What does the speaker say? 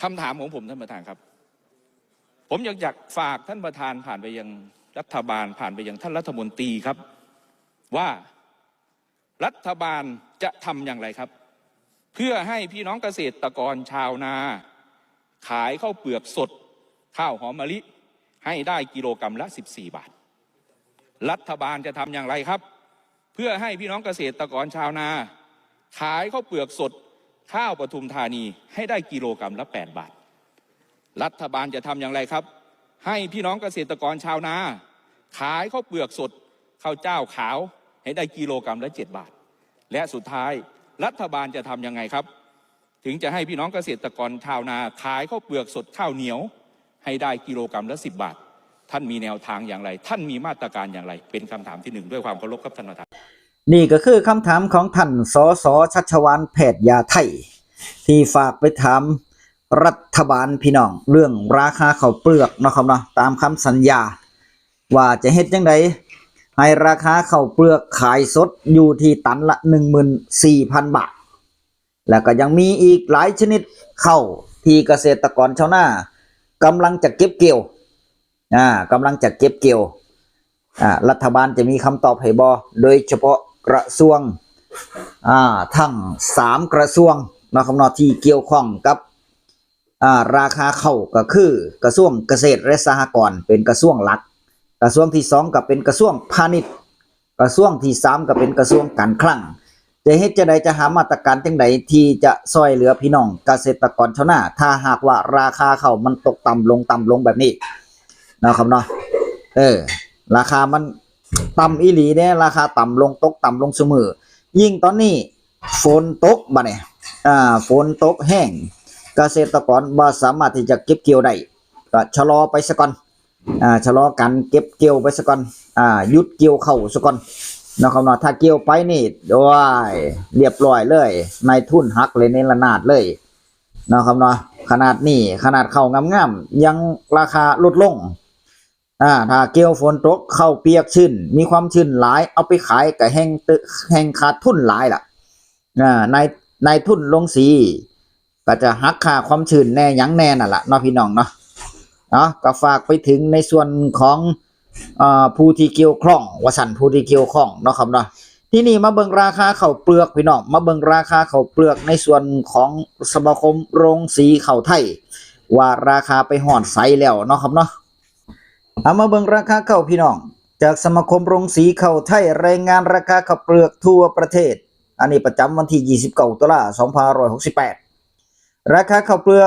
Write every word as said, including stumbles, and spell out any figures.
คำถามของผมท่านประธานครับ ผมอยากอยากฝากท่านประธานผ่านไปยังรัฐบาล ผ่านไปยังท่านรัฐมนตรีครับ ว่ารัฐบาลจะทำอย่างไรครับ เพื่อให้พี่น้องเกษตรกรชาวนา ขายข้าวเปลือกสด ข้าวหอมมะลิ ให้ได้กิโลกรัมละ สิบสี่ บาท รัฐบาลจะทำอย่างไรครับ เพื่อให้พี่น้องเกษตรกรชาวนา ขายข้าวเปลือกสด ข้าวปทุมธานี ให้ได้กิโลกรัมละ แปด บาท รัฐบาลจะทำอย่างไรครับ ให้พี่น้องเกษตรกรชาวนา ขายข้าวเปลือกสด ข้าวเจ้าขาว ให้ได้กิโลกรัมละ เจ็ด บาท และสุดท้าย รัฐบาลจะทำยังไงครับ ถึงจะให้พี่น้องเกษตรกรชาวนา ขายข้าวเปลือกสดข้าวเหนียว ให้ได้กิโลกรัมละ สิบ บาท ท่านมีแนวทางอย่างไร ท่านมีมาตรการอย่างไร เป็นคำถามที่หนึ่ง ด้วยความเคารพครับท่านประธาน นี่ก็คือคำถามของท่าน สส ชัชวาล แพทยาไทย ที่ฝากไปถามรัฐบาลพี่น้อง เรื่องราคาข้าวเปลือกเนาะครับเนาะ ตามคำสัญญา ว่าจะเฮ็ดจั่งใดให้ราคาข้าวเปลือกขายสดอยู่ที่ตันละ หนึ่งหมื่นสี่พัน บาท แล้วก็ยังมีอีกหลายชนิดข้าวที่เกษตรกรชาวนากำลังจะเก็บเกี่ยว อ่ากำลังจะเก็บเกี่ยว อ่ารัฐบาลจะมีคำตอบให้บ่ โดยเฉพาะกระทรวง อ่าทั้งสามกระทรวงนะครับเนาะ ที่เกี่ยวข้องกับ อ่าราคาข้าวก็คือกระทรวงเกษตรและสหกรณ์ เป็นกระทรวงหลัก กระทรวงที่สองก็เป็นกระทรวงพาณิชย์ กระทรวงที่สามก็เป็นกระทรวงการคลัง จะเฮ็ดจั่งใด จะหามาตรการจั่งใดที่จะซ่อยเหลือพี่น้องเกษตรกรชาวนา ถ้าหากว่าราคาข้าวมันตกต่ำลงต่ำลงแบบนี้เนาะครับเนาะ เออ ราคามันต่ำอีหลีเด้ ราคาต่ำลงตกต่ำลงซุมื้อ ยิ่งตอนนี้ฝนตกบัดนี้ อ่า ฝนตกแฮง เกษตรกรบ่สามารถที่จะเก็บเกี่ยวได้ ก็ชะลอไปซะก่อน อ่า ชะลอการเก็บเกี่ยวไปซะก่อน อ่า หยุดเกี่ยวข้าวซะก่อนเนาะครับเนาะ ถ้าเกี่ยวไปนี่ โอ้ย เรียบร้อยเลย นายทุนหักระเนระนาดเลยเนาะครับเนาะ ขนาดนี้ ขนาดข้าวงามๆ ยังราคาลดลง อ่า ถ้าเกี่ยวฝนตก ข้าวเปียกชื้น มีความชื้นหลาย เอาไปขายก็แฮ่งตึ แฮ่งขาดทุนหลายล่ะ อ่า นาย นายทุนโรงสี ก็จะหักค่าความชื้นแน่หยังแน่นั่นล่ะเนาะพี่น้องเนาะ เนาะ ก็ฝากไปถึงในส่วนของ เอ่อ ผู้ที่เกี่ยวข้อง ว่าซั่น ผู้ที่เกี่ยวข้องเนาะครับเนาะ ทีนี้มาเบิ่งราคาข้าวเปลือกพี่น้อง มาเบิ่งราคาข้าวเปลือกในส่วนของสมาคมโรงสีข้าวไทย ว่าราคาไปฮอดไสแล้วเนาะครับเนาะ เอามาเบิ่งราคาข้าวพี่น้อง จากสมาคมโรงสีข้าวไทย รายงานราคาข้าวเปลือกทั่วประเทศ อันนี้ประจำวันที่ ยี่สิบเก้า ตุลา สองพันห้าร้อยหกสิบแปด ราคาข้าวเปลือก